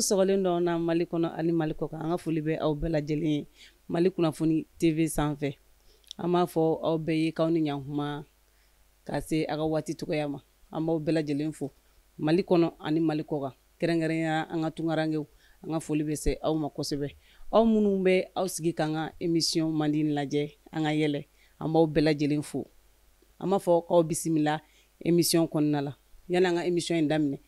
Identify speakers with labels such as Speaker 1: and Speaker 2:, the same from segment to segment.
Speaker 1: Sɔgɔlen dɔ na Mali kɔnɔ ani Mali kɔ kan, an ka foli bɛ aw bɛɛ lajɛlen ye Mali Kunnafoni TV sanfɛ. An b'a fɔ aw bɛɛ ye k'aw ni ɲankuma ka se a ka waati cogoya ma. An b'aw bɛɛ lajɛlen fo Mali kɔnɔ ani Mali kɔ kan, kɛrɛnkɛrɛnnenya an ka tunkarankew, an ka foli bɛ se aw ma kosɛbɛ. Aw minnu bɛ aw sigi k'an ka émission mandi lajɛ, an ka yɛlɛ, an b'aw bɛɛ lajɛlen fo. An b'a fɔ k'aw bisimila émission kɔnɔna la. Yani an ka émission in daminɛ,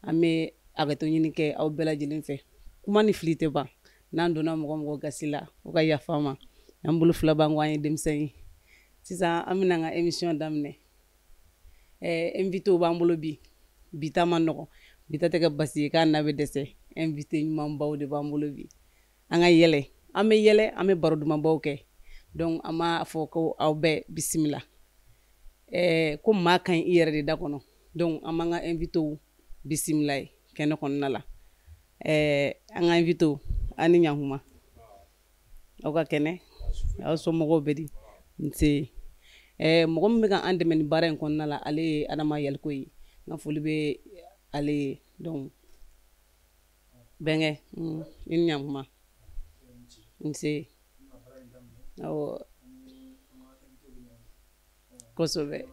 Speaker 1: an bɛ hakɛto ɲini kɛ aw bɛɛ lajɛlen fɛ. Kuma ni fili tɛ ban, n'an donna mɔgɔ mɔgɔ gasi la, o ka yafa an ma. An bolo fila b'an kɔ, an ye denmisɛn ye. Sisan an bɛna an ka émission daminɛ. Invité b'an bolo bi. Bi ta ma nɔgɔn, bi ta tɛ kɛ basi ye k'a na bɛ dɛsɛ. Invité ɲumanbaw de b'an bolo bi. An ka yɛlɛ, an bɛ yɛlɛ, an bɛ baro dumanbaw kɛ. Donc an b'a fɔ ko aw bɛɛ bisimila. Ko maa ka ɲi i yɛrɛ de da kɔnɔ. Donc an b'an ka invité bisimila ye kɛnɛ kɔnɔna la. An ka invité, aw ni ɲankuma, aw ka kɛnɛ, aw somɔgɔw bɛ di? Nse. Mɔgɔ min bɛ ka an dɛmɛ nin baara in kɔnɔna la, ale ye Adama Yaliko ye. N ka foli bɛ ale ye. Donc bɛnkɛ, i ni ɲankuma. Nse. Awɔ, kosɛbɛ.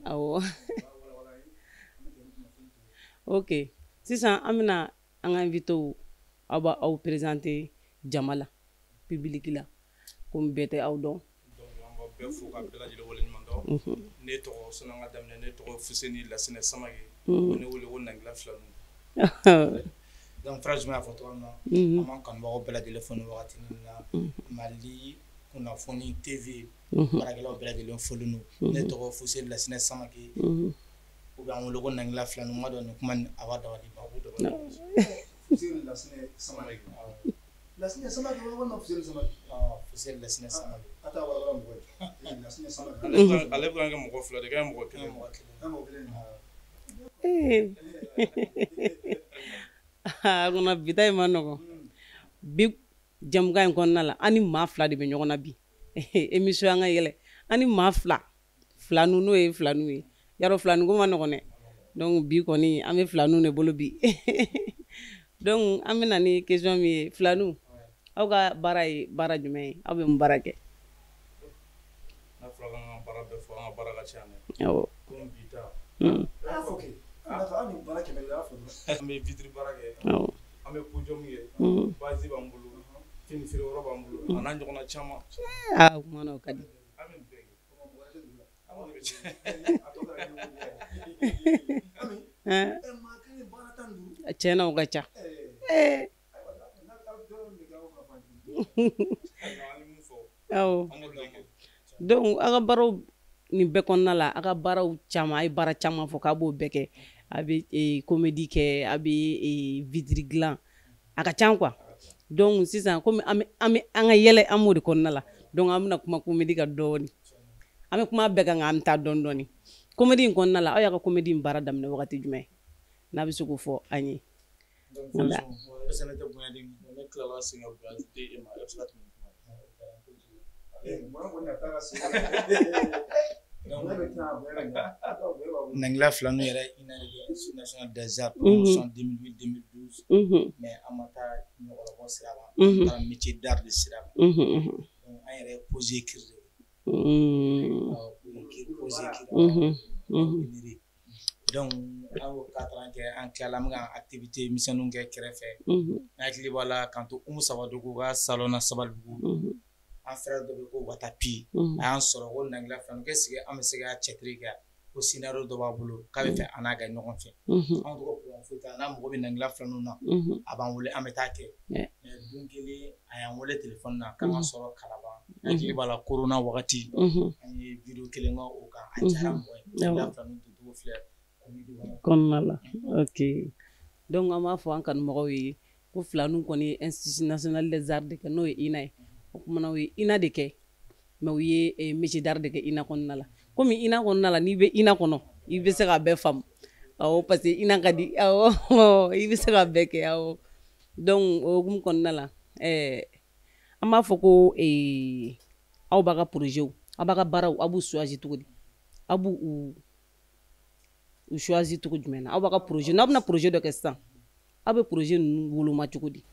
Speaker 1: Awɔ, ok. Sisan an bɛna an ka invité, aw b'aw présenter jama la, public la, komi bɛɛ tɛ aw dɔn.
Speaker 2: An b'aw bɛɛ fo ka bɛɛ lajɛlen waleɲuman dɔn. Ne tɔgɔ, sani an ka daminɛ, ne tɔgɔ Fuseni Lasinɛ Samake. Ne wele ko Nangila Filanu.
Speaker 3: Donc frère Jumɛn y'a fɔ cogoya min na, an b'an kanubagaw bɛɛ lajɛlen fo nin wagati in na. Mali Kunnafoni TV baarakɛlaw bɛɛ lajɛlen folen don. Ne tɔgɔ Fuseni Lasinɛ Samake, u b'an wele ko Nangila Filanu. N ma dɔn nin kuma nin a b'a dabali ban.
Speaker 4: Fuseni Lasinɛ Samake. Lasinɛ Samake walima Fuseni Samake?
Speaker 3: Fuseni Lasinɛ Samake.
Speaker 4: A t'a walawala mɔgɔ ye. Lasinɛ Samake.
Speaker 2: Ale bɛ ka kɛ mɔgɔ fila de kɛ, mɔgɔ kelen.
Speaker 3: Mɔgɔ kelen.
Speaker 4: Mɔgɔ kelen.
Speaker 1: Ee, a kɔnɔ bi ta in ma nɔgɔn. Bi jamukan in kɔnɔna la, an ni maa fila de bɛ ɲɔgɔn na bi. Émission an ka yɛlɛ, an ni maa fila, filanu, n'o ye filanu ye. Yarɔ, filanu ko ma nɔgɔn dɛ. Donc bi kɔni an bɛ filanu de bolo bi. Donc an bɛ na ni question min ye, filanu, aw ka baara ye baara jumɛn ye? Aw bɛ mun baara kɛ?
Speaker 2: N'a fɔra k'an ka baara bɛɛ fɔ, an ka baara ka ca dɛ.
Speaker 1: Awɔ.
Speaker 2: Komi bi ta.
Speaker 4: A y'a fɔ kɛ. An ni baara 100 de y'a fɔ dɔrɔn.
Speaker 2: An bɛ vitre baara kɛ. An bɛ podium kɛ. Base b'an bolo. Fini feere yɔrɔ b'an bolo. A n'a ɲɔgɔnna caman.
Speaker 1: Aa, o kuma na o ka di.
Speaker 2: An bɛ nin bɛɛ kɛ. An kɔni bɛ
Speaker 4: A tɔ kɛra ɲɛngo ye. Maa kelen baara 15.
Speaker 1: Tiɲɛ na, o ka ca. Ee.
Speaker 4: Ayiwa, n'a dɔw bɛ kɛ aw ka fan.
Speaker 2: An ye mun fɔ.
Speaker 1: Awɔ.
Speaker 2: An k'olu de kɛ.
Speaker 1: Donc aw ka baaraw nin bɛɛ kɔnɔna la, aw ka baaraw caman, a ye baara caman fɔ k'a b'o bɛɛ kɛ. A bɛ comédie kɛ, a bɛ vitre dilan, a ka ca quoi. Donc sisan komi an bɛ an ka yɛlɛ, an b'o de kɔnɔna la. Donc an bɛna kuma comédie kan dɔɔni. An bɛ kuma bɛɛ kan, nka an bɛ taa dɔɔni dɔɔni. Comédie in kɔnɔna la, aw y'a ka comédie in baara daminɛ wagati jumɛn? N'a bɛ se k'o fɔ an ye.
Speaker 2: Donc
Speaker 1: Wala.
Speaker 3: Est-ce que ne tɛ bonya di?
Speaker 2: Ne tilala sen ka bonya di e ma, e bɛ se ka tɛmɛ ni kuma ye.
Speaker 4: Bonya kɔni a t'a ka sen. Bonya bɛ tila, bonya bɛ ɲa. A t'a bonya b'a bolo.
Speaker 3: Nangila Filanu yɛrɛ INA de kɛ, Institut National des Arts, promotion 2008-2012. Mais an ma taa ɲɔgɔlɔbɔ sira kan. An taara métier d'art de sira kan. Donc an yɛrɛ ye pose écrire de kɛ. Awɔ, pose écrire. Donc an y'o 4 ans kɛ, an tilala, an bɛ ka activité misɛnninw kɛ kɛrɛfɛ. N hakili b'a la k'an to Umu Sabadogo ka salon na Sabalibugu. An frère dɔ bɛ ko Watapi. A y'an sɔrɔ ko Nangila Filanu, est-ce que an bɛ se ka cɛtiri kɛ? Ko scénario dɔ b'a bolo k'a bɛ fɛ an n'a kɛ ɲɔgɔn fɛ. Anw tɔgɔ problème foyi t'a la, n'a mago bɛ Nangila Filanu na, a b'an wele, an bɛ taa kɛ. Mais don kelen a y'an wele téléphone na k'an ka sɔrɔ Kalaban. N hakili b'a la corona wagati, an ye vidéo kelen kɛ o kan, a diyara mɔgɔ ye. Nangila Filanu doncogo filɛ comédie kɔnɔ.
Speaker 1: Kɔnɔna la, ok. Donc an b'a fɔ an kanubagaw ye ko filanu kɔni ye Institut National des Arts de kɛ, n'o ye INA ye. O kumana u ye INA de kɛ, mais u ye métier d'art de kɛ INA kɔnɔna la. Komi INA kɔnɔna la, n'i bɛ INA kɔnɔ, i bɛ se k'a bɛɛ faamu. Awɔ, parce que INA ka di. Awɔ, i bɛ se k'a bɛɛ kɛ. Awɔ. Donc o hukumu kɔnɔna la, an b'a fɔ ko aw b'a ka projet, aw b'a ka baaraw, aw b'u choisir cogo di? Aw b'u u choisir cogo jumɛn na? Aw b'a ka projet, n'aw bɛna projet dɔ kɛ sisan, Aw bɛ projet ninnu woloma cogo di?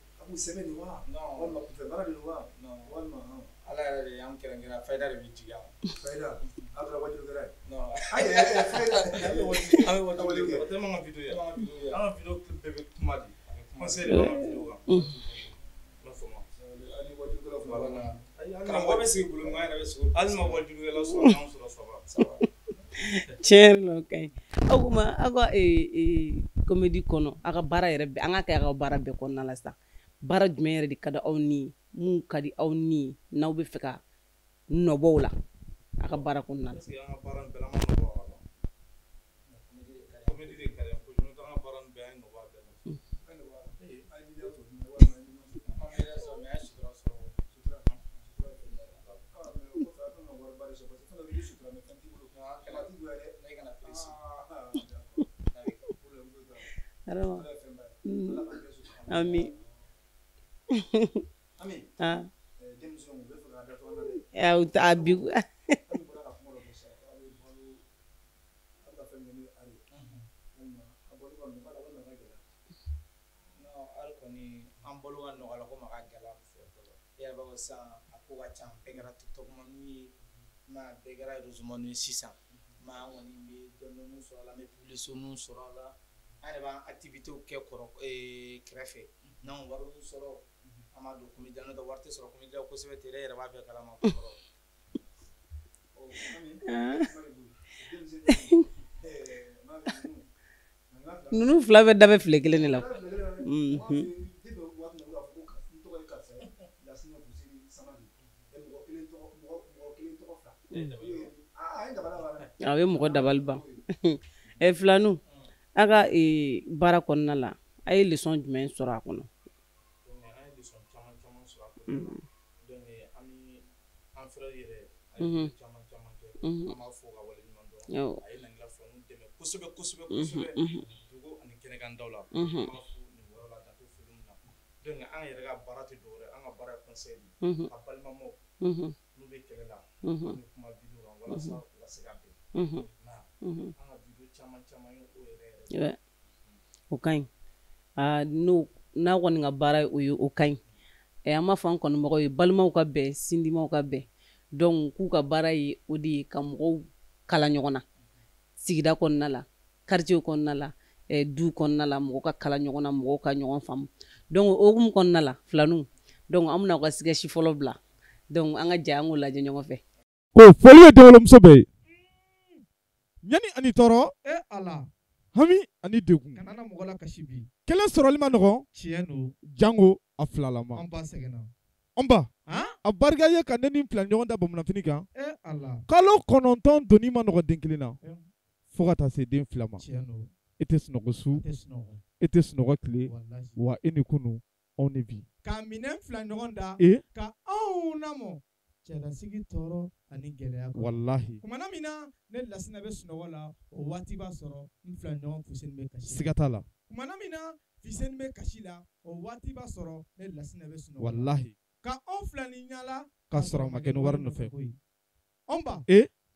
Speaker 3: Ala yɛrɛ de y'an kɛrɛnkɛrɛn, fayida de bɛ jigin a ma.
Speaker 4: Fayida, aw kɛra wajulikɛla ye.
Speaker 2: Non, an bɛ wajuli kɛ. O tɛ an ka vidéo ye. An ka vidéo bɛɛ bɛ kuma de. Conseil de b'an ka vidéo kan. I b'a faamu.
Speaker 3: Karamɔgɔ bɛ sigi bolo kan, yɛrɛ bɛ sigi.
Speaker 2: Hali ma wajulikɛla sɔrɔ, n'anw sɔrɔ saba.
Speaker 1: Tiɲɛ yɛrɛ la, o ka ɲi. Aw kuma aw ka comédie kɔnɔ, aw ka baara yɛrɛ bɛɛ, an ka kɛ aw ka baara bɛɛ kɔnɔna la sisan. Baara jumɛn yɛrɛ de ka di aw ni ye? Mun ka di aw ni ye n'aw bɛ fɛ ka nɔbɔ o la aw ka baara kɔnɔna la?
Speaker 2: Parce que an ka baara in bɛɛ la, an ma nɔbɔ a la. Comédie de ka di an ye kojugu. N'o tɛ an ka baara in bɛɛ, an ye nɔbɔ a bɛɛ la.
Speaker 1: Ami.
Speaker 4: Ami.
Speaker 1: Ah.
Speaker 4: Denmisɛnw bɛ fɛ k'a datugu an na dɛ.
Speaker 1: A bi.
Speaker 4: Ami bɔra ka kuma dɔ fɔ sisan, k'a bɛ balo, a bɛ ka fɛn min kɛ n'o ye ari ye. Walima a balo ka nɔgɔ la walima a ka gɛlɛn.
Speaker 3: Non, hali kɔni an balo ka nɔgɔ la komi a ka gɛlɛn. E yɛrɛ b'a fɔ sisan a ko ka ca, bɛɛ kɛra TikTok manu ye, ma bɛɛ kɛra réseau manu ye sisan. Ma an kɔni bɛ dɔɔnin sɔrɔ a la, an bɛ publicité sɔrɔ a la. An yɛrɛ b'an activité kɛ kɔrɔ kɛrɛfɛ. N'an wariw sɔrɔ, an b'a don comédie la, n'o tɛ wari tɛ sɔrɔ comédie la kosɛbɛ ten, e yɛrɛ b'a bɛɛ kalama kɔrɔ.
Speaker 1: Ninnu fila bɛɛ da bɛ file kelen de la. A bɛ mɔgɔ dabali ban. Filaninw, aw ka baara kɔnɔna la, a ye leçon jumɛn sɔrɔ a kɔnɔ?
Speaker 2: An ye leçon caman caman sɔrɔ a kɔnɔ. Donc an ni an frère yɛrɛ, a ye caman caman kɛ. An b'a fo ka waleɲuman dɔn. A ye Nangila filaninw dɛmɛ kosɛbɛ kosɛbɛ kosɛbɛ. Dugu ani kɛnɛkandaw la. An b'a fo nin yɔrɔ la, dan tɛ foli min na. Donc an yɛrɛ ka baara tɛ dɔwɛrɛ ye, an ka baara ye conseil de ye. Ka balimamaw n'u bɛ kɛlɛ la, an bɛ kuma vidéo kan walasa u ka se ka bɛn. An ka vidéo caman caman ye o yɛrɛ yɛrɛ.
Speaker 1: O ka ɲi. N'a kɔni ka baara ye o ye, o ka ɲi. An b'a fɔ an kɔnɔmɔgɔw ye, balimaw ka bɛn, sindimaw ka bɛn. Donc k'u ka baara ye o de ye ka mɔgɔw kala ɲɔgɔn na sigida kɔnɔna la, quartier kɔnɔna la, du kɔnɔna la, mɔgɔw ka kala ɲɔgɔn na, mɔgɔw ka ɲɔgɔn faamu. Donc o hukumu kɔnɔna la, filaninw, donc an bɛna aw ka sketch fɔlɔ bila. Donc an ka jɛ an k'o lajɛ ɲɔgɔn fɛ.
Speaker 5: Ko foli ye denwolomuso bɛɛ ye. Ɲani ani tɔɔrɔ.
Speaker 6: Ala.
Speaker 5: Hami ani degun.
Speaker 6: Kana na mɔgɔ la kasi bi.
Speaker 5: Kelen sɔrɔli ma nɔgɔn.
Speaker 6: Tiɲɛ don.
Speaker 5: Jango a filalama.
Speaker 6: An ba sɛgɛnna.
Speaker 5: An ba. A barika ye ka ne ni fila ɲɔgɔn da bamananfini kan.
Speaker 6: Ala.
Speaker 5: Kalo 9 donni ma nɔgɔn den kelen na. Fo ka taa se den 2 ma.
Speaker 6: Tiɲɛ don.
Speaker 5: E tɛ sunɔgɔ su. E tɛ sunɔgɔ tile. Wa e ni kunu, anw ni bi.
Speaker 6: Ka minɛn fila ɲɔgɔn da. Ka anw lamɔ. Cɛlasigi tɔɔrɔ ani gɛlɛya.
Speaker 5: Walahi.
Speaker 6: Kumana min na ne Lasina bɛ sunɔgɔ la, o waati b'a sɔrɔ n fila ɲɔgɔn Fuseni bɛ kasi la.
Speaker 5: Siga t'a la.
Speaker 6: Kumana min na Fuseni bɛ kasi la, o waati b'a sɔrɔ ne Lasina bɛ sunɔgɔ la.
Speaker 5: Walahi.
Speaker 6: Ka anw fila ni ɲala.
Speaker 5: Ka sɔrɔ a ma kɛ ni wari nɔfɛ.
Speaker 6: Anw ba.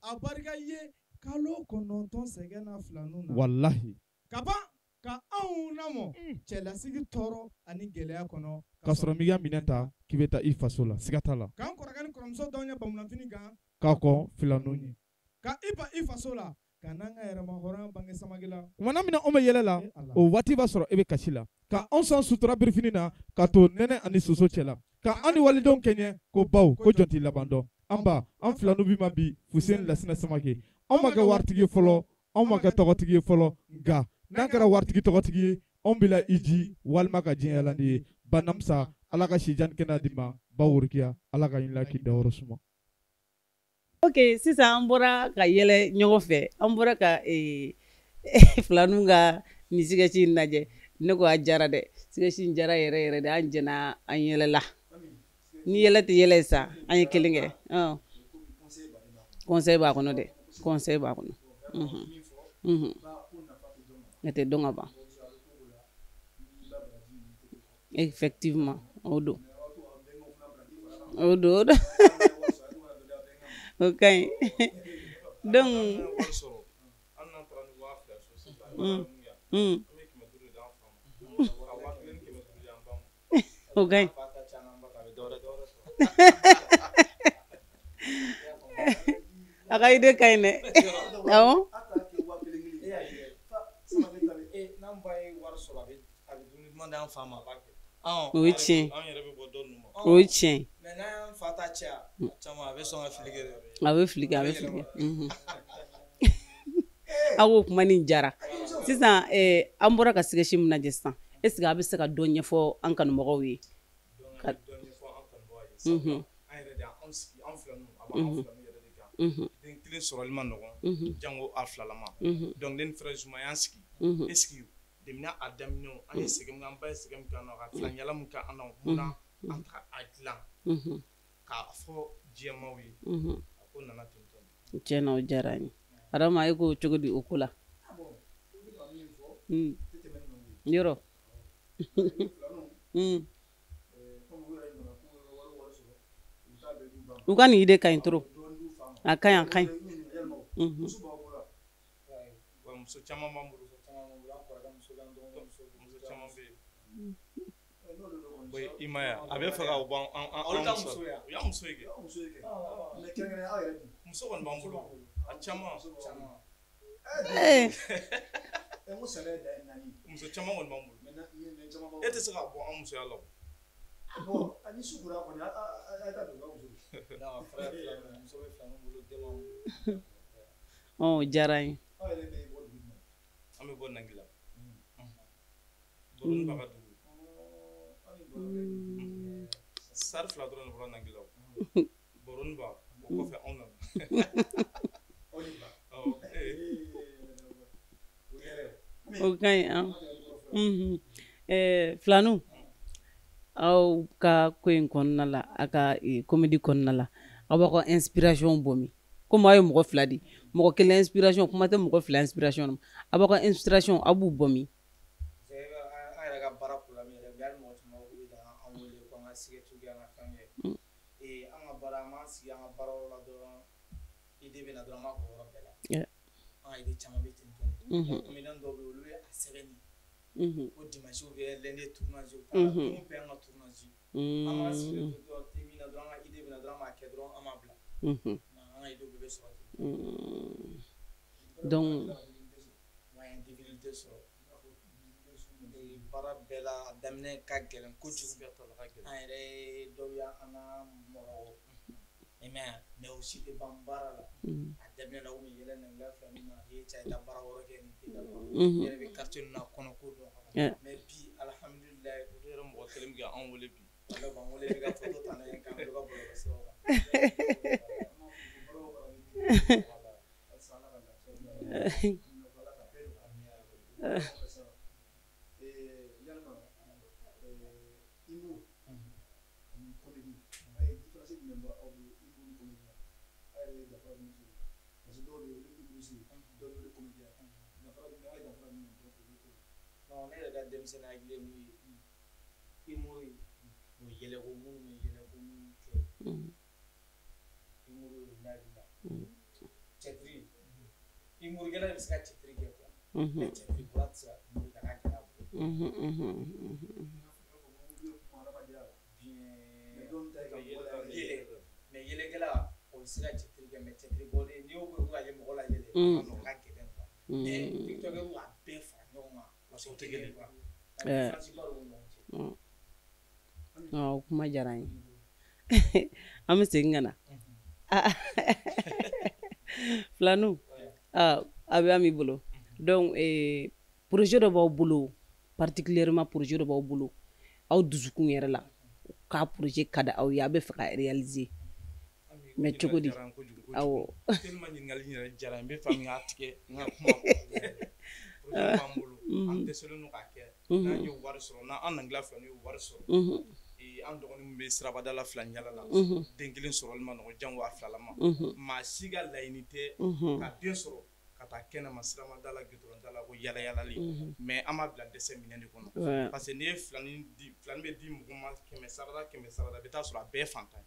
Speaker 6: A barika ye kalo 9 sɛgɛn na filaninw na.
Speaker 5: Walahi.
Speaker 6: Ka ban ka anw lamɔ cɛlasigi tɔɔrɔ ani gɛlɛya kɔnɔ.
Speaker 5: Ka sɔrɔ m'i ka minɛn ta k'i bɛ taa i faso la, siga t'a la.
Speaker 6: K'an kɔrɔkɛ ni kɔrɔmuso dɔw ɲɛ bamananfini kan.
Speaker 5: K'a kɔn filaninw ɲɛ.
Speaker 6: Ka i ban i faso la. Ka n'an ka yɛrɛma hɔrɔnya bange samake la.
Speaker 5: Kumana min na anw bɛ yɛlɛ la, o waati b'a sɔrɔ e bɛ kasi la. Ka anw sɔn sutura birifini na, ka to nɛnɛ ani soso cɛ la. Ka an ni walidenw kɛɲɛ ko baw ko jɔn t'i laban dɔn. An ba, an filaninw bi ma bi Fuseni Lasina Samake. Anw ma kɛ waritigi ye fɔlɔ, anw ma kɛ tɔgɔtigi ye fɔlɔ, nka n'an kɛra waritigi tɔgɔtigi ye, anw b'i la i ji walima ka diɲɛ yala n'i ye. Banamisa, Ala ka si jan ni kɛnɛya d'i ma. Ba Worokiya, Ala ka ɲini k'i dayɔrɔ suma.
Speaker 1: Ok, sisan an bɔra ka yɛlɛ ɲɔgɔn fɛ, an bɔra ka filaninw ka nin sketch in lajɛ. Ne ko a jara dɛ, sketch in jara yɛrɛ yɛrɛ de, an jɛna an yɛlɛla. Ni yɛlɛ tɛ yɛlɛ ye sa, an ye kelen kɛ. Conseil b'a kɔnɔ dɛ, conseil b'a kɔnɔ. Ne tɛ dɔn ka ban. Effectivement, o don. O don. O ka ɲi. Donc O ka ɲi. A ka idée ka ɲi dɛ. Awɔ. O ye tiɲɛ. O ye tiɲɛ. A bɛ fili kɛ, a bɛ fili kɛ. Aw ko kuma nin jara. Sisan an bɔra ka sketch min lajɛ sisan, est ce que a bɛ se ka dɔ ɲɛfɔ an kanubagaw ye?
Speaker 2: An yɛrɛ de an sigi an filaninw a b'an filaninw yɛrɛ de kan. Den kelen sɔrɔli ma nɔgɔn, jango a filalama. Donc ne ni frère Zuma y'an sigi. Est ce que depuis a daminɛ an ye sɛgɛn min an ba ye sɛgɛn min k'an na, ka filan min k'an na, munna an t'a a dilan k'a fɔ diɲɛmaaw ye? A ko nana ten tɔ.
Speaker 1: Tiɲɛ na, o diyara n ye. Adama, e ko cogo di o ko la? Yɔrɔ. U ka nin idée ka ɲi trop. A ka ɲi, a ka ɲi.
Speaker 2: Muso caman b'an bolo. Muso caman bɛ yen. I ma ye a bɛ fɛ ka bɔ an muso ye. O y'an muso ye kɛ. Muso kɔni b'an bolo. A caman. Muso caman kɔni b'an bolo. E tɛ se ka bɔ an musoya la o.
Speaker 1: O diyara n ye.
Speaker 2: An bɛ bɔ Nangila. Boroni ka dugu. Sari fila dɔrɔn de bɔra Nangila. Boroni ba, o kɔfɛ anw nana.
Speaker 1: O ka ɲi an. Filaninw, aw ka ko in kɔnɔna la, a ka comédie kɔnɔna la, aw b'aw ka inspiration bɔ min? Komi aw ye mɔgɔ fila de, mɔgɔ kelen inspiration, kuma tɛ mɔgɔ fila inspiration ma. Aw b'aw ka inspiration, aw b'u bɔ min?
Speaker 3: An yɛrɛ ka baara problème yɛrɛ bi, hali mɔgɔ caman ko k'u bɛ an wele ko an ka sketch kɛ, an ka fɛn kɛ. An ka baara, an b'an sigi an ka baarayɔrɔ la dɔrɔn, idée bɛ na dɔrɔn, an b'a k'o yɔrɔ bɛɛ la. An ka idée caman bɛ ten tɔ de. Comédien dɔw bɛ yen, olu bɛ a sɛbɛnni. Ko dimanche ou bien lundi tournage, u t'a la, don bɛɛ an ka tournage. An b'an sigi dɔrɔn thé min na dɔrɔn, an ka idée bɛ na dɔrɔn, an b'a kɛ dɔrɔn, an b'a bila. An ka idée bɛɛ bɛ sɔrɔ ten.
Speaker 1: Donc
Speaker 3: moyen difficulté sɔrɔ. Baara bɛɛ la, a daminɛ ka gɛlɛn kojugu. An yɛrɛ dɔw y'an na mɔgɔ mais o si tɛ ban baara la. A daminɛ la, u bɛ yɛlɛ Nangila filaninw na, i ye cɛ ta baara wɛrɛ kɛ nin tɛ da. I yɛrɛ bɛ quartier ninnu na kɔnɔ ko dɔn. Mais bi alihamudulilayi,
Speaker 2: olu yɛrɛ mɔgɔ kelen bɛ ka anw wele bi.
Speaker 3: Wala b'an wele bi ka photo ta n'an ye k'an bila u ka bɔlɔlɔsiraw kan. Ne yɛrɛ ka denmisɛnnin hakili ye mun ye, humour ye, o yɛlɛko minnu bɛ yɛlɛko minnu kɛ, humour ye ne hakili la. Cɛtiri, humourkɛla de bɛ se ka cɛtiri kɛ quoi. Mais cɛtiri bɔra tɛ se ka humour kɛ, a ka gɛlɛn a bolo. Mais yɛlɛkɛla, o bɛ se ka cɛtiri kɛ, mais cɛtiri bɔlen, n'i y'o ko ka ye mɔgɔ la yɛlɛ, a ka gɛlɛn quoi. Mais tiktokɛriw b'a bɛɛ fara ɲɔgɔn kan. Parce que o tɛ kelen ye quoi.
Speaker 1: O kuma diyara n ye. An bɛ segin ka na. Filaninw, a bɛ Ami bolo. Donc projet dɔ b'aw bolo, particulièrement projet dɔ b'aw bolo aw dusukun yɛrɛ la, k'a projet ka di aw ye, a bɛ fɛ ka réaliser. Mais cogo di? Awɔ.
Speaker 2: Tellement ɲininkali in yɛrɛ diyara n ye, n bɛ fɛ k'a tigɛ n ka kuma. Projet b'an bolo, an dɛsɛlen don k'a kɛ. N'an ye wari sɔrɔ, n'an Nangila filaninw ye wari sɔrɔ, an dɔgɔnin min bɛ sirabada la filan yala la, den kelen sɔrɔli ma nɔgɔn, jango a filalama. Maa si ka laɲini tɛ ka den sɔrɔ ka taa kɛnɛma sirabada la, goudron da la, ko yala yalali. Mais an b'a bila dɛsɛ minɛn de kɔnɔ. Parce que n'i ye filanin di, filanin bɛ di mɔgɔ ma 100 sarada 100 sarada, i bɛ taa sɔrɔ a bɛɛ fantan ye.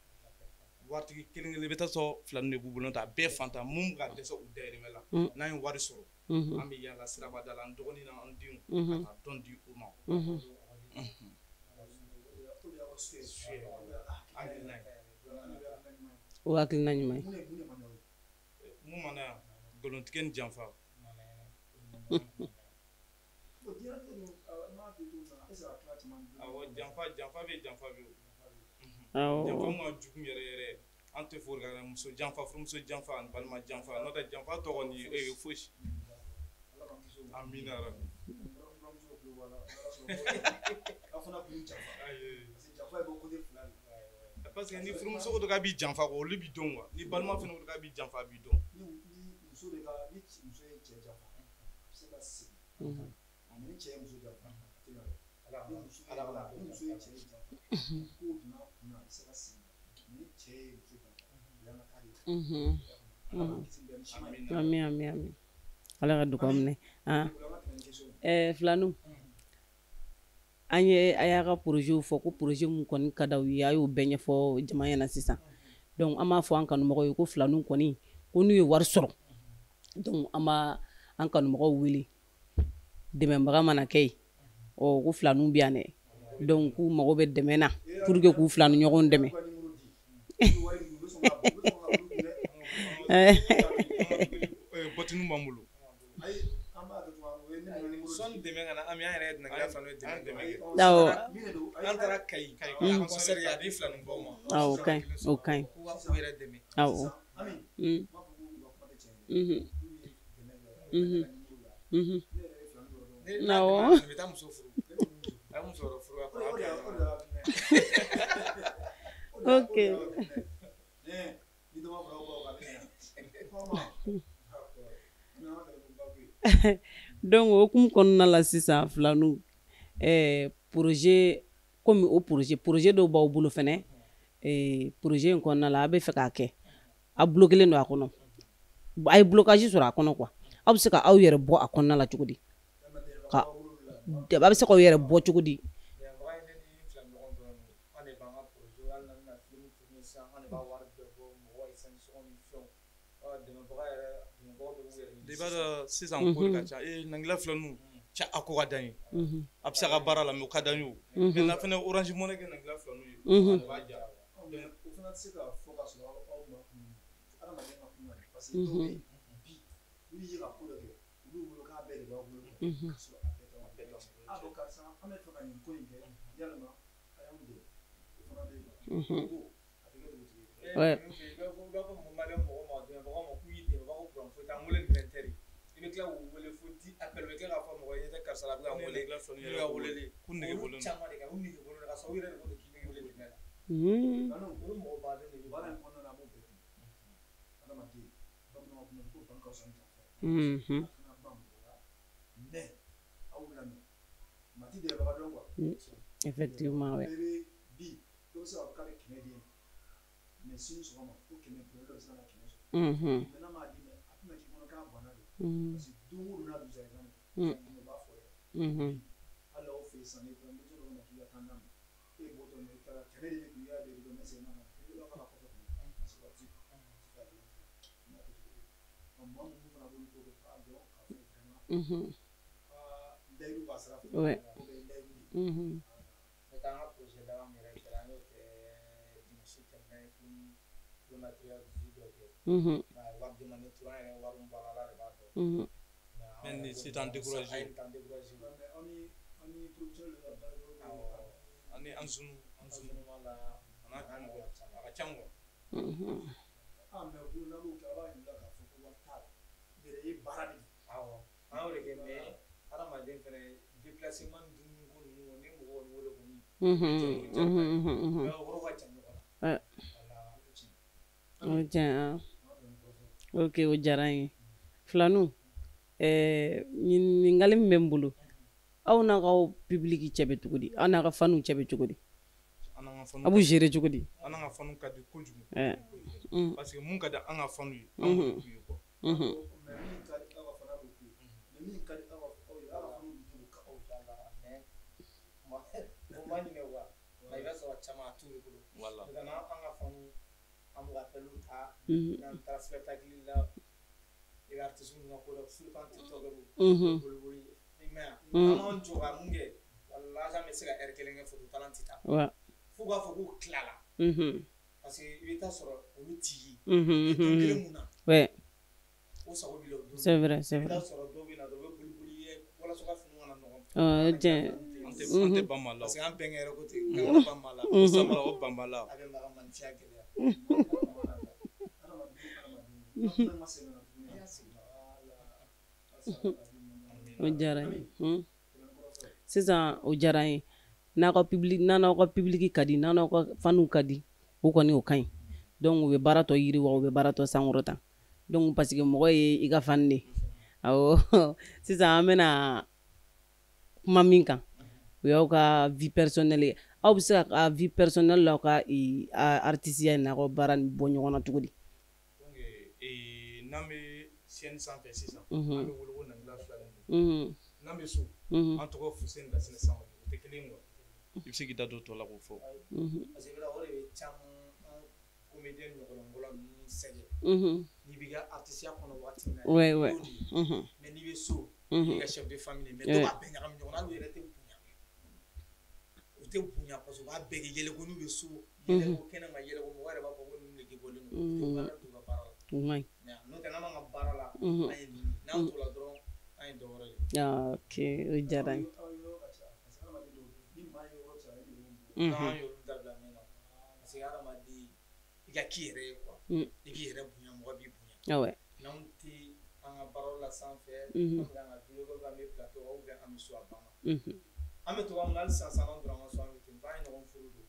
Speaker 2: Waritigi kelen kelen, i bɛ taa sɔrɔ filanin de b'u bolo, a bɛɛ fantan, mun bɛ ka dɛsɛ u dayirimɛ la. N'an ye wari sɔrɔ, an bɛ yala sirabada la, an dɔgɔnin n'an denw, ka taa dɔn di u ma.
Speaker 1: O hakilina ɲuman ye.
Speaker 2: Mun mana yan, nkalontigɛ ni janfa. Awɔ, janfa bɛ janfa bɛ. Janfa mun ka jugu yɛrɛ yɛrɛ, an tɛ fo ka muso janfa, furumuso janfa ani balima janfa, n'o tɛ janfa tɔgɔ ni e fosi. Amina yarabi. Parce que ni furumuso ko k'a b'i janfa kɔ, olu b'i dɔn quoi. Ni balima fana ko k'a b'i janfa, a b'i dɔn.
Speaker 4: Ni muso de ka ni muso ye cɛ janfa, a bɛ se ka segin. Mais ni cɛ ye muso janfa, a tɛ ɲɛ dɛ. Ni muso ye cɛ janfa, k'o donna a kun na, a bɛ se ka segin. Mais ni cɛ ye muso janfa, o y'an ka taa de ye.
Speaker 1: Ami ami ami. Ala ka dugawu minɛ. Filaninw, an ye a y'a ka projet fɔ ko projet mun kɔni ka d'aw ye, a y'o bɛɛ ɲɛfɔ jama ɲɛna sisan. Donc an b'a fɔ an kanumɔgɔw ye ko filaninw kɔni, ko n'u ye wari sɔrɔ, donc an b'a an kanumɔgɔw wele, dɛmɛbaga mana kɛ yen, ɔ ko filaninw bɛ yan dɛ, donc k'u mago bɛ dɛmɛ na pour que k'u filanin ɲɔgɔn dɛmɛ.
Speaker 2: Bɔtini b'an bolo.
Speaker 3: Sɔnni dɛmɛ ka na, an yɛrɛ ye Nangila filaninw ye dɛmɛ kɛ.
Speaker 1: Awɔ.
Speaker 3: An taara Kayi concert kɛ a di filaninbaw ma.
Speaker 1: Awɔ, o ka ɲi, o ka ɲi.
Speaker 3: K'u ka yɛrɛ dɛmɛ.
Speaker 1: Awɔ. Awɔ.
Speaker 3: N bɛ taa muso furu. A ye muso wɛrɛ furu a kɔrɔ.
Speaker 1: Ok. Donc o hukumu kɔnɔna la sisan filaninw, projet komi o projet dɔw b'aw bolo fɛnɛ, projet in kɔnɔna la a bɛ fɛ k'a kɛ, a bloqué don a kɔnɔ, a ye blocage sɔrɔ a kɔnɔ quoi, aw bɛ se ka aw yɛrɛ bɔ a kɔnɔna la cogo di? Ka a bɛ se k'aw yɛrɛ bɔ cogo di?
Speaker 2: I b'a dɔn sisan ko de ka ca. Nangila filaninw cɛ a ko ka d'an ye, a bɛ se a ka baara la mais o ka d'an ye o. Mais n'an fana Orange Money kɛ Nangila filaninw ye, o b'a diya.
Speaker 4: O fana tɛ se ka fɔ ka sɔrɔ aw ma kun, adamaden ka kun na, parce que dɔw bɛ yen bi n'u ye ka ko dɔ kɛ, olu bolo k'a bɛɛ de b'aw bolo, k'a sɔrɔ a bɛɛ t'aw bolo. A bɔn karisa, an bɛ fɛ ka nin ko in kɛ, yalima a y'anw dɛmɛ, o fana bɛ yen quoi. Ko a tɛ kɛ dugutigi ye.
Speaker 3: I b'a fɔ maliyɛn mɔgɔ ma, dɛmɛbagaw ma k'u y'i dɛmɛ, u b'a fɔ kuran foyi t'an wele 20 heures. I bɛ tila k'u wele fo 10 appels, u bɛ tila k'a fɔ mɔgɔ ye karisa la a bɛ ka n wele, n'u ka weleli.
Speaker 2: K'u nege bɔlen don.
Speaker 3: Caman de kɛ, u nege bɔlen don ka sɔrɔ u yɛrɛ de ko k'i bɛ wele dɛmɛ la. Olu mɔgɔ baden de bɛ
Speaker 4: baara in kɔnɔna na, an b'o bɛɛ kun. Adamaden, bamananw ka kuma ko ban ka fisa ni janfa ye. A kana ban mɔgɔ la, mais aw lamɛn. Maa ti dɛmɛbaga dɔn quoi.
Speaker 1: Effectivement, ouais.
Speaker 4: Bi dɔ bɛ se k'a fɔ k'a bɛ 100 d'e ma, mais sini sɔgɔma ko 100 problème dɔ bɛ se ka na 100 sɔrɔ. Mais n'a m'a d'i ma, a tɛna k'i kɔnɔ k'a banna de. Parce que don o don n'a dugusajɛ kan de, o b'a fɔ dɛ. Hali aw fɛ yen sisan, n'i taara denmisɛn dɔ ka na k'i ka taa n'a ma, e bɔtɔ i taara 100 de bɛ kun, i y'a bɛɛ di dɔ ma, e seginna ka na, i b'a fɔ k'a kɔfɛ kɔnɔ, parce que waati tɛ ka gilan n'a kɛcogo ye. Maa minnu fana b'olu ko kɛ, k'a dɔn k'a fɔ vraiment, aa layidu b'a sira fɛ, o bɛɛ ye layidu de ye.
Speaker 3: N'o tɛ an ka projet laban min yɛrɛ kɛra, an y'o kɛ dimanche tɛmɛnen, film matériel dɔ kɛ. Wari demande tora, an yɛrɛ wari min bɔ a la, Ala de b'a dɔn.
Speaker 2: Mais nin si t'an découragé.
Speaker 3: A ye t'an découragé.
Speaker 4: Aw ni producteur de ka baara kɛ,
Speaker 2: ani an zunu b'a la, a n'a ɲɔgɔn a ka ca quoi.
Speaker 4: Ah mais o n'a b'o kɛ, a b'a yir'u la k'a fɔ ko wari t'a la, yɛrɛ ye baara de ye.
Speaker 3: Awɔ, an y'o de kɛ, mais hadamaden fɛnɛ déplacement ni dumuni ko ninnu, ni mɔgɔw wele kɔni. Mais o yɔrɔ ka jan ɲɔgɔn na.
Speaker 1: O tiɲɛ. Ok, o diyara n ye. Filaninw, ɲininkali min bɛ n bolo, aw n'a ka public cɛ bɛ cogo di? Aw n'a ka faniw cɛ bɛ cogo di? Aw b'u gérer cogo di?
Speaker 2: An n'an ka faniw ka di kojugu. Parce que mun ka di an ka faniw ye, an b'o k'u ye quoi.
Speaker 4: Mais min ka di aw ka fana b'o k'u ye, mais min ka di aw ye, aw ka faniw bɛ to k'o k'aw ye.
Speaker 3: Mais o ma ɲinɛ quoi, i b'a sɔrɔ caman a t'u bolo.
Speaker 2: Voilà.
Speaker 3: N'an ka faniw, an b'u ka appels ta, n'an taara spectacle la, i bɛ artiste ninnu ka ko la, surtout an tiktokɛriw, boli boli, i m'a ye, an b'an jɔ ka mun kɛ, walahi an bɛ se ka heure kelen kɛ photo ta la, an tɛ taa. Fo k'a fɔ k'u tilala. Parce que i bɛ taa sɔrɔ olu t'i ye. Don kelen mun na.
Speaker 1: Ouais.
Speaker 3: O sago b'i la o don.
Speaker 1: C'est vrai, c'est vrai.
Speaker 3: I bɛ taa sɔrɔ dɔw bɛ na dɔrɔn u bɛ boli boli ye walasa ka finiw kana nɔgɔ.
Speaker 1: Tiɲɛ.
Speaker 2: An tɛ ban maa la.
Speaker 3: Parce que an bɛnkɛ yɛrɛ ko ten k'an kana ban maa la.
Speaker 2: Sabula o ban b'a la.
Speaker 3: A bɛ maga maninfinya gɛlɛya.
Speaker 1: O diyara n ye. Sisan o diyara n ye. N'a ka public n'a n'aw ka public ka di n'a n'aw ka faniw ka di o kɔni o ka ɲi. Donc u bɛ baara tɔ yiriwa u bɛ baara tɔ sankɔrɔta. Donc parce que mɔgɔ ye i ka fan de. Awɔ sisan an bɛna kuma min kan o y'aw ka vie personnelle ye. Aw bɛ se ka vie personnelle l'aw ka artisiya in n'aw ka baara nin bɔ ɲɔgɔn na cogo di?
Speaker 2: Donc n'an bɛ chaîne sanfɛ sisan an bɛ wele ko Nangila Filanin. N'an bɛ so an tɔgɔ Fuseni Lasinɛ Sango o tɛ kelen ye quoi. I bɛ se k'i da don tɔ la k'o fɔ.
Speaker 3: Parce que o de bɛ caman an comédien ɲɔgɔlɔnbɔla ninnu sɛgɛn. N'i b'i ka artisiya kɔnɔ waati min na.
Speaker 1: Ouais ouais.
Speaker 3: Mais n'i bɛ so i ka chef de famille mais dɔw b'a bɛɛ ɲagami ɲɔgɔn na hali u yɛrɛ tɛ bonya. U tɛ bonya parce que u b'a bɛɛ kɛ yɛlɛko n'u bɛ so yɛlɛko kɛnɛma yɛlɛko mɔgɔ yɛrɛ b'a fɔ ko ninnu nege bɔlen don. U tɛ baara t'u ka baara la.
Speaker 1: Mais
Speaker 3: n'o tɛ n'an b'an ka baara la an ye nin ye n'an t'o la dɔrɔn an ye dɔ wɛrɛ de ye.
Speaker 1: Ok o diyara n ye.
Speaker 3: N'an y'olu dabila min na parce que hadamaden i ka k'i yɛrɛ ye quoi i k'i yɛrɛ bonya mɔgɔ b'i bonya.
Speaker 1: Ouais.
Speaker 3: N'anw tɛ an ka baaraw la sanfɛ an bɛ an ka vidéo kɛ an bɛ plateau ou bien an bɛ so a banna. An bɛ togoya min na hali sisan sisan n'an donna an ka so an bɛ ten an ye ɲɔgɔn furu don.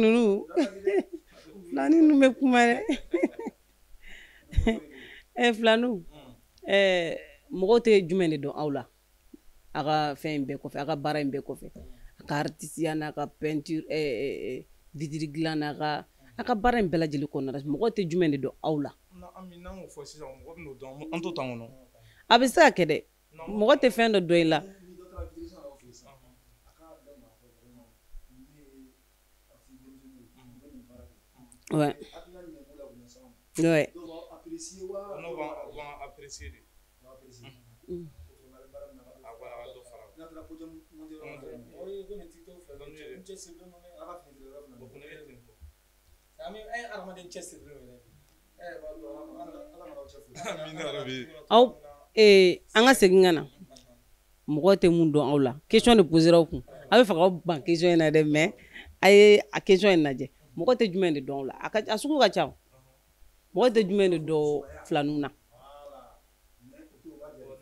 Speaker 1: Ninnu filanin ninnu bɛ kuma dɛ. Filaninw mɔgɔw tɛ jumɛn de dɔn aw la? A ka fɛn in bɛɛ kɔfɛ a ka baara in bɛɛ kɔfɛ a ka artisiya n'a ka peinture vitre dilan n'a ka a ka baara in bɛɛ lajɛlen kɔnɔna la mɔgɔw tɛ jumɛn de dɔn aw la?
Speaker 2: N'an y'o fɔ sisan mɔgɔ bɛ n'o dɔn an t'o t'an kɔnɔ.
Speaker 1: A bɛ se ka kɛ dɛ mɔgɔ tɛ fɛn dɔ dɔn i la. Ouais. Ouais.
Speaker 2: N'o b'an apprécier de.
Speaker 1: Aw an ka segin ka na mɔgɔ tɛ mun dɔn aw la question de posera aw kun a bɛ fɛ k'aw ban question in na dɛ mais a ye a question in lajɛ mɔgɔ tɛ jumɛn de dɔn aw la a sugu ka ca mɔgɔ tɛ jumɛn de dɔn filaninw na.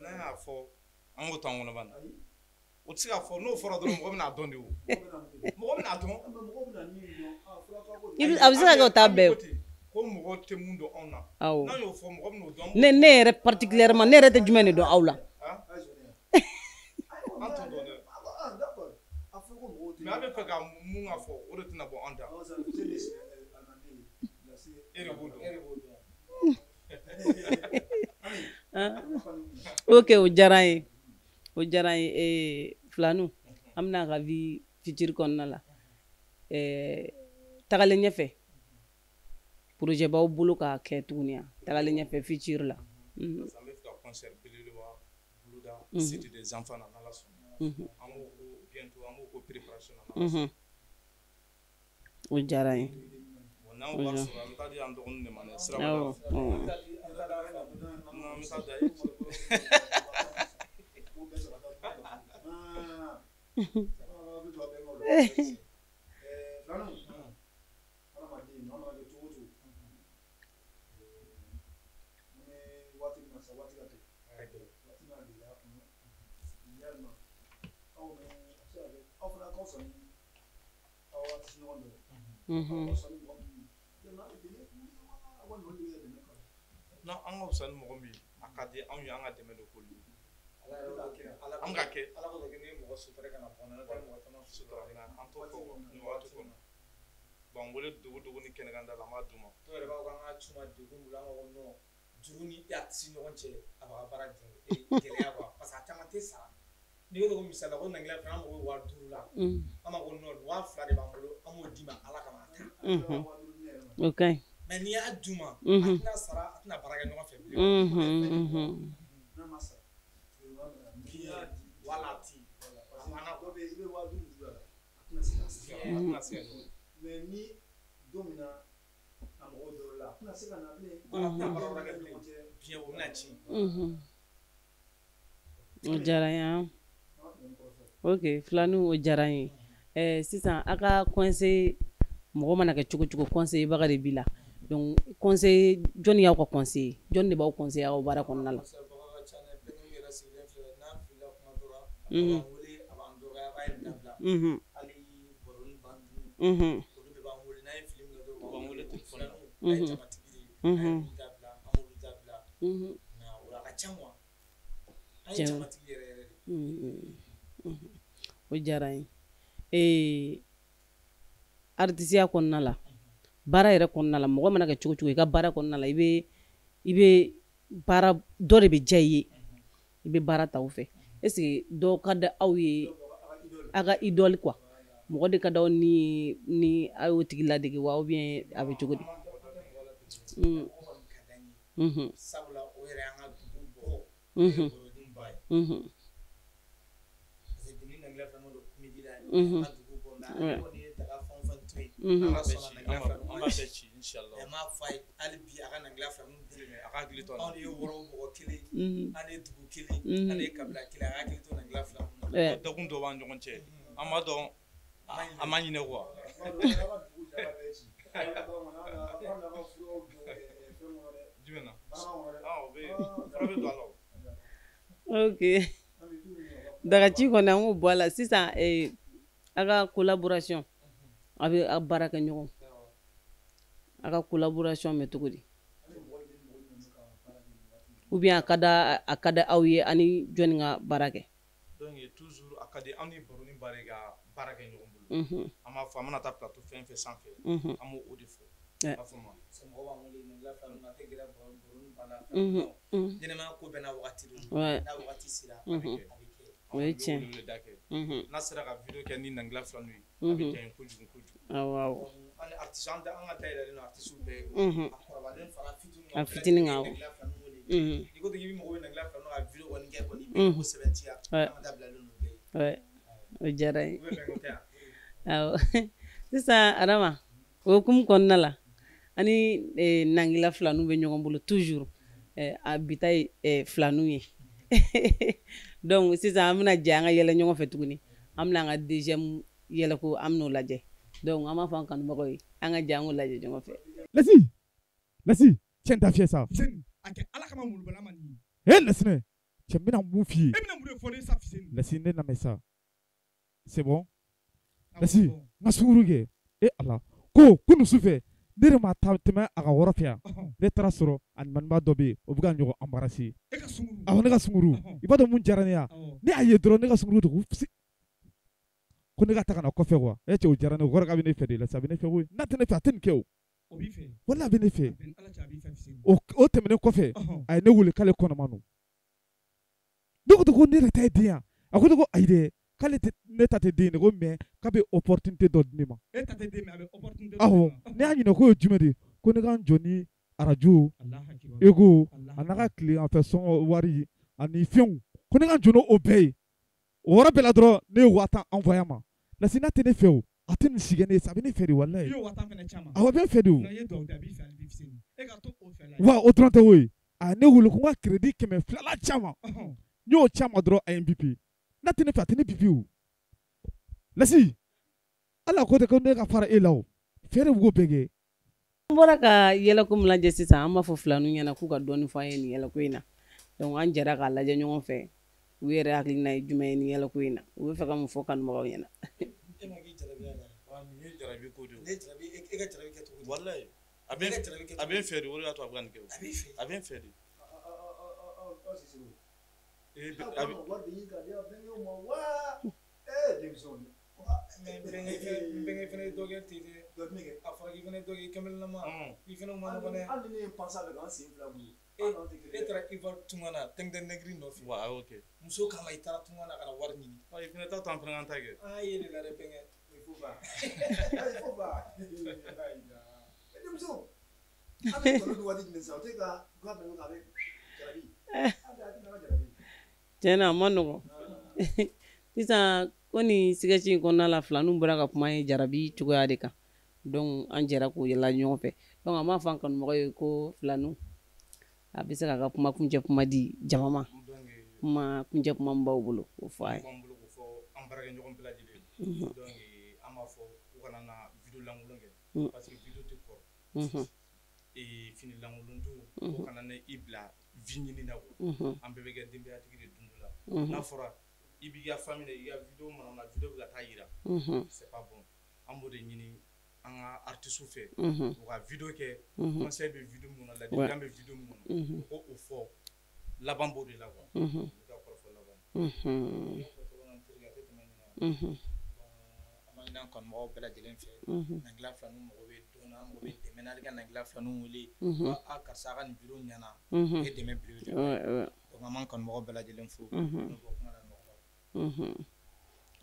Speaker 2: N'an y'a fɔ an k'o t'an kɔnɔ bani. O tɛ se ka fɔ n'o fɔra dɔrɔn mɔgɔ bɛna dɔn de o. Mɔgɔ bɛna dɔn.
Speaker 1: A bɛ se ka kɛ o t'a bɛɛ ye.
Speaker 2: Ko mɔgɔ tɛ mun dɔn anw na.
Speaker 1: Awɔ.
Speaker 2: N'an y'o fɔ mɔgɔ bɛn'o dɔn.
Speaker 1: Ne yɛrɛ particulièrement ne yɛrɛ tɛ jumɛn de dɔn aw la.
Speaker 2: An t'o dɔn dɛ. Mais a bɛ fɛ ka mun ka fɔ o de tɛna bɔ an da. E de b'o dɔn.
Speaker 1: Ok o diyara n ye. O diyara n ye filaninw an bɛna ka vie future kɔnɔna la tagalen ɲɛfɛ projet b'aw bolo k'a kɛ tuguni a tagalen ɲɛfɛ future la.
Speaker 2: An bɛ fɛ ka concert belebeleba boloda cité des enfants na n'Ala sɔnna. An b'o ko bientôt an b'o ko préparation na n'Ala sɔnna.
Speaker 1: O diyara n ye.
Speaker 2: Bon n'an y'o wari sɔrɔ an bɛ taa di an dɔgɔninw de ma dɛ siraba la.
Speaker 1: Awɔ.
Speaker 2: An bɛ taa da Non, an ka fisa ni mɔgɔ min ye a ka di anw ye an ka dɛmɛ de k'olu ye. An ka kɛ
Speaker 3: Ala k'o kɛ ni mɔgɔ sutura kana bɔ n'o tɛ mɔgɔ caman
Speaker 2: sutura an t'o fɔ nin waati kɔnɔ. Bon an wele dogo dogo ni kɛnɛkanda la an b'a d'u ma.
Speaker 3: Dɔw yɛrɛ b'a fɔ k'an ka cuma degun bolo an b'a fɔ non juru ni a tɛ ɲɔgɔn cɛ a b'a ka baara gɛlɛya quoi parce que a caman tɛ sara. N'i ko ko misali la ko Nangila fana an mago bɛ 5000 la an b'a ko non 2000 de b'an bolo an b'o d'i ma Ala kama a ta.
Speaker 1: O ka ɲi.
Speaker 3: Mais n'i y'a d'u ma a tɛna sara a tɛna baara kɛ ɲɔgɔn fɛ bilen. Wala a ti.
Speaker 4: banna dɔ bɛ yen i bɛ 50 juru la a tɛna se ka se mais ni don min na a mɔgɔw dɔrɔn la a tɛna se ka na bilen
Speaker 2: biɲɛ o bɛna ci.
Speaker 1: O diyara n ye. Ok, filaninw o diyara n ye. Sisan a ka conseil mɔgɔ mana kɛ cogo cogo conseil baga de b'i la. Donc conseil jɔnni y'aw ka conseil jɔnni de b'aw conseil aw baara kɔnɔna la? O diyara n ye. Artisiya kɔnɔna la baara yɛrɛ kɔnɔna la mɔgɔ mana kɛ cogo cogo i ka baara kɔnɔna la i bɛ baara dɔ de bɛ diya i ye i bɛ baara ta o fɛ. Est ce que dɔ ka di aw ye a ka idole quoi mɔgɔ de ka d'aw ni a y'o tigi ladege wa ou bien a bɛ cogo di?
Speaker 3: Sabula o yɛrɛ y'an ka dugu bɔ ba ye. Parce que ni Nangila fana don comédie la an ka dugu bɔ mais ale kɔni ye daga fɛn o fɛn to yen an ka sɔn Nangila fila an
Speaker 2: b'a bɛɛ ci inchallah.
Speaker 3: Ɛ m'a fɔ a ye hali bi a ka Nangila fila ninnu dɛmɛ
Speaker 2: a ka hakili to
Speaker 3: anw de ye wɔɔrɔ mɔgɔ kelen an de ye dugu kelen an de ye kabila kelen a ka hakili to Nangila fila ninnu
Speaker 2: na. Dakun dɔ b'an ɲɔgɔn cɛ an b'a dɔn a ma ɲinɛ quoi. Jumɛn na? O bɛ fura bɛ don a la o.
Speaker 1: Ok, dagaci kɔni an k'o bɔ a la sisan. A ka collaboration a bɛ a baara kɛ ɲɔgɔn a ka collaboration bɛ cogo di? Ou bien a ka di aw ye ani jɔnni ka baara kɛ?
Speaker 2: Donc toujours a ka di anw ni Baroni Ba de ka baara kɛ ɲɔgɔn bolo. An b'a fɔ an mana taa plateau fɛn fɛn sanfɛ an b'o de fɔ. A fɔ ma
Speaker 3: mɔgɔ b'an wele Nangila fila ninnu a tɛ gɛrɛ Baroni Ba la. Ɲɛnɛmaya ko bɛɛ n'a wagati don n'a wagati sera a bɛ kɛ.
Speaker 1: O ye tiɲɛ.
Speaker 2: N'a sera ka video kɛ ni Nangila fila ninnu ye a bɛ diya n ye kojugu kojugu.
Speaker 1: Awɔ.
Speaker 3: An ni artiste an ka dayɛlɛlen don artiste bɛɛ ye. A kɔrɔbalen fara fitinin
Speaker 1: kan. A fitinin kan.
Speaker 3: Nangila fila ninnu wele. N'i ko k'i bɛ mago bɛ Nangila fila ninnu ka video kɔni kɛ kɔni i bɛ ko sɛbɛntiya an ka dabilalen don bɛɛ
Speaker 1: ye. O diyara n ye. Awɔ. Sisan Adama o hukumu kɔnɔna la ani Nangila filaninw bɛ ɲɔgɔn bolo toujours a bi ta ye filaninw ye. Donc sisan an bɛna jɛ an ka yɛlɛ ɲɔgɔn fɛ tuguni an bɛna an ka deuxième yɛlɛko an bɛn'o lajɛ. Donc an b'a fɔ an kanubagaw ye an ka jɛ an k'o lajɛ ɲɔgɔn fɛ.
Speaker 5: Lasi Lasi cɛ n t'a fiyɛ sa.
Speaker 6: Fiseni a kɛ Ala kama molobaliya man di.
Speaker 5: E Lasinɛ cɛ n bɛna mun f'i ye.
Speaker 6: E bɛna mun de fɔ ne sa Fiseni?
Speaker 5: Lasi ne lamɛn sa. C'est bon. Lasi n ka sunguru kɛ e Ala ko kunun su fɛ ne de ma taa tɛmɛ a ka wɔrɔ fɛ yan ne taara sɔrɔ a maniba dɔ bɛ yen o bɛ ka ɲɔgɔn embarrasser.
Speaker 6: E ka sunguru?
Speaker 5: Awɔ ne ka sunguru. I b'a dɔn mun diyara ne ye ne y'a ye dɔrɔn ne ka sunguru dogo ko ne ka taa ka na kɔfɛ quoi. E cɛ o diyara ne ye o kɔrɔ k'a bɛ ne fɛ de Lasi a bɛ ne fɛ koyi n'a tɛ ne fɛ a tɛ nin kɛ o.
Speaker 6: O b'i fɛ?
Speaker 5: Walahi a bɛ ne fɛ.
Speaker 6: Ala cɛ a b'i fɛ Fiseni.
Speaker 5: O tɛmɛnen kɔfɛ a ye ne wele k'ale kɔnɔma don. Ne ko ko ne yɛrɛ ta ye den ye a ko ne ko ayi dɛ k'ale tɛ ne ta tɛ den ye ko mais k'a bɛ opportunité dɔ di ne ma.
Speaker 6: E ta tɛ den mais a bɛ opportunité dɔ di
Speaker 5: awɔ
Speaker 6: ma.
Speaker 5: Ne y'a ɲininka k'o ye jumɛn de ye ko ne ka n jɔ ni arajo ego a n'a ka tileganfɛ sɔngɔ wari ani fɛnw ko ne ka n jɔ n'o bɛɛ ye o yɔrɔ bɛɛ la dɔrɔn ne ye 50,000 envoyé a ma. Lasi n'a tɛ ne fɛ o a tɛ nin si kɛ ne ye sa a bɛ ne fɛ de walayi.
Speaker 6: I y'o 50,000 fana ci a ma?
Speaker 5: Awɔ a bɛ n fɛ de o.
Speaker 6: Non i ye duwawu kɛ a b'i fɛ hali bi Fiseni e ka to o fɛ la.
Speaker 5: Wa o dɔrɔn tɛ o ye a ye ne wele ko n ka crédit 200 la ci a ma. N y'o ci a ma dɔrɔn a ye n bipe. N'a tɛ ne fɛ a tɛ ne bipe o. Lasi ala ko tɛ ko ne ka fara e la o fɛɛrɛ b'o bɛɛ kɛ.
Speaker 1: An bɔra ka yɛlɛko min lajɛ sisan an b'a fɔ filaninw ɲɛna k'u ka dɔɔnin fɔ an ye nin yɛlɛko in na. Donc an jɛra k'a lajɛ ɲɔgɔn fɛ u yɛrɛ hakilina ye jumɛn ye nin yɛlɛko in na u bɛ fɛ ka mun fɔ kanubagaw ɲɛna.
Speaker 3: E ma k'i jarabi a la.
Speaker 2: Wa nin ye jarabi ko de ye.
Speaker 3: Ne jarabi e ka jarabi kɛ cogo di?
Speaker 2: Walayi a bɛ n fɛ de o de y'a to a bɛ ka nin kɛ o.
Speaker 3: A b'i fɛ.
Speaker 2: A bɛ n fɛ de.
Speaker 3: N bɛnkɛ fana ye dɔ kɛ ten dɛ. A fɔra k'i fana ye dɔ kɛ kɛmɛlama. I fana ma nɔgɔn dɛ.
Speaker 4: Hali ni ne ye pansa bɛ k'an sen fila bolo.
Speaker 3: E taara Ivoire tunga na tɛngɛn nɛgiri nɔfɛ.
Speaker 2: Wa a y'o kɛ.
Speaker 3: Muso kama i taara tunga na ka na wari ɲini.
Speaker 2: I fana t'a to an fana k'an ta kɛ.
Speaker 3: An ye de la dɛ bɛnkɛ.
Speaker 4: Il faut pas. Il faut pas. Denmuso. An bɛ tɔnɔ dun waati jumɛn sisan o tɛ ka ga bɛn a bɛ jarabi. A bɛ a tɛ na jarabi.
Speaker 1: Tiɲɛ na a ma nɔgɔn. Sisan Ko nin sketch in kɔnɔna la, filaninw bɔra ka kuma ye jarabi cogoya de kan. Donc an jɛra k'o yɛlɛ ɲɔgɔn fɛ. Donc an b'a fɔ an kanumɔgɔ ye ko filaninw, a bɛ se k'a ka kuma kuncɛ kuma di jama ma. Kuma kuncɛ kuma min b'aw bolo, o fɔ a ye.
Speaker 2: B'an bolo k'o fɔ an baarakɛɲɔgɔn bɛɛ lajɛlen ye. Donc an b'a fɔ u kana na vidéo lankolon kɛ, parce que vidéo tɛ kɔrɔ. Fini lankolon don, o kana na i bila vie ɲini na quoi. An bɛɛ bɛ kɛ denbayatigi de don dɔ la. N'a fɔra i b'i ka famille, i ka vidéo mana vidéo bɛ ka taa yira, c'est pas bon. An b'o de ɲini an ka artiste fɛ, u ka vidéo kɛ, conseil bɛ vidéo min kɔnɔ, ladilikan bɛ vidéo min kɔnɔ, u ko o fɔ, laban b'o de la quoi. O ka kɔrɔfɔ laban ye. N fɔ cogo min na, n terikɛ, a tɛ tɛmɛ nin kan. An b'a ɲini an kanubagaw bɛɛ lajɛlen fɛ. Nangila filaninw mago bɛ don na, an mago bɛ dɛmɛ na. Hali ka Nangila filaninw wele, a karisa, a ka nin vidéo ɲɛna, o ye dɛmɛ belebele. Donc an b'an kanubagaw bɛɛ lajɛlen fo. N'o bɔ kuma la nɔgɔya.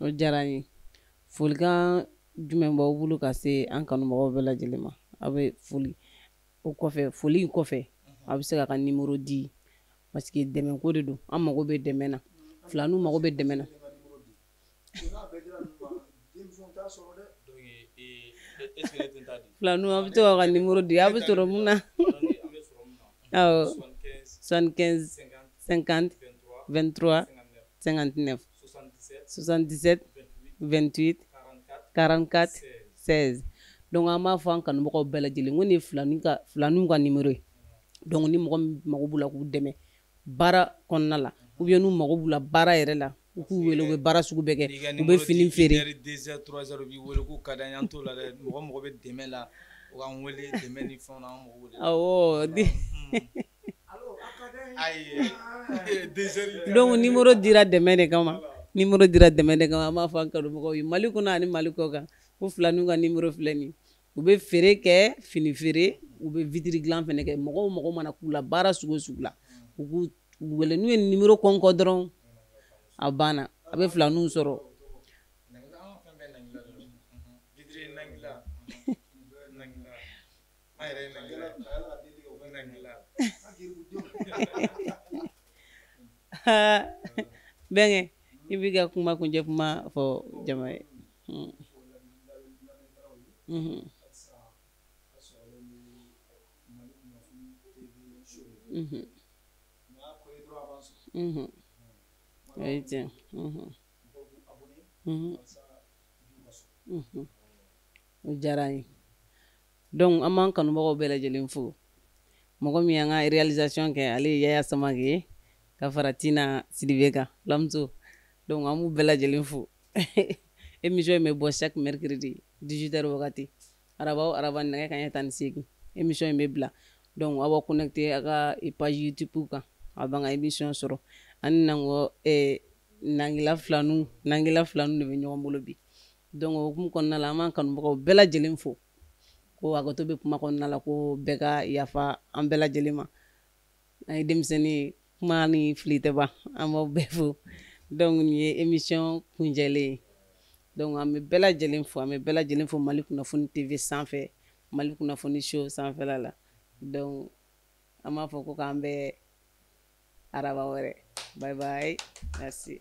Speaker 1: O diyara n ye. Folikan jumɛn b'aw bolo ka se an kanubagaw bɛɛ lajɛlen ma? Aw bɛ foli o kɔfɛ, foli in kɔfɛ, aw bɛ se k'a ka numéro di, parce que dɛmɛ ko de don. An mago bɛ dɛmɛ na, filaninw mago bɛ dɛmɛ na. Filaninw, aw bɛ to k'aw ka numéro di, aw bɛ sɔrɔ mun na? Awɔ, 75 50 23 59, 77 28 44 16. Donc an b'a fɔ an kanubagaw bɛɛ lajɛlen ko nin ye filaninw ka numéro ye. Donc ni mɔgɔ min mago b'u la k'u dɛmɛ baara kɔnɔna la, ou bien n'u mago b'u la baara yɛrɛ la, u k'u wele. U bɛ baara sugu bɛɛ kɛ, u bɛ fini feere.
Speaker 2: 2 heures, 3 heures, u b'i wele k'u ka d'an ye, an t'o la dɛ. Mɔgɔ mɔgɔ bɛ dɛmɛ la, u k'an wele dɛmɛ ni fɛnw na, an mago b'o de la.
Speaker 1: Awɔ.
Speaker 2: Ayi, 2 heures.
Speaker 1: Donc numéro dira dɛmɛ de kama, numéro dira dɛmɛ de kama. An b'a fɔ an kanubagaw ye, Mali kɔnɔ ani Mali kɔ kan, ko filaninw ka numéro filɛ nin ye. U bɛ feere kɛ, fini feere, u bɛ vitre dilan fɛnɛ kɛ. Mɔgɔ o mɔgɔ mana k'u la baara sugu o sugu la, u k'u wele. N'u ye numéro kɔnkɔ dɔrɔn, a banna, a bɛ filaninw sɔrɔ.
Speaker 2: Nangila, an ka fɛn bɛɛ nangila de don. Vitre nangila, nangila, an yɛrɛ ye nangila, nangila.
Speaker 1: Bɛnkɛ, i b'i ka kuma kuncɛ kuma fɔ jama ye. O ye tiɲɛ. O diyara n ye. Donc an b'an kanubagaw bɛɛ lajɛlen fo. Mɔgɔ min y'an ka réalisation kɛ, ale ye Yaya Samake ye, ka fara Tina Sidibe kan, Lamuso. Donc an b'u bɛɛ lajɛlen fo. Émission in bɛ bɔ chaque mercredi 18h wagati, araba o araba, nɛgɛ kanɲɛ 18, émission in bɛ bila. Donc aw b'aw connecté a ka page YouTube kan, aw b'an ka émission sɔrɔ. Ani nangɔ Nangila filaninw, Nangila filaninw de bɛ ɲɔgɔn bolo bi. Donc o hukumu kɔnɔna la, an b'an kanubagaw bɛɛ lajɛlen fo. Ko hakɛto bɛ kuma kɔnɔna la, ko bɛɛ ka yafa an bɛɛ lajɛlen ma. An ye denmisɛnnin ye, kuma ni fili tɛ ban. An b'aw bɛɛ fo. Donc nin ye émission kuncɛlen ye. Donc an bɛ bɛɛ lajɛlen fo, an bɛ bɛɛ lajɛlen fo Mali Kunnafoni TV sanfɛ, Mali Kunnafoni show sanfɛla la. Donc an b'a fɔ ko k'an bɛn araba wɛrɛ. Bye bye, merci.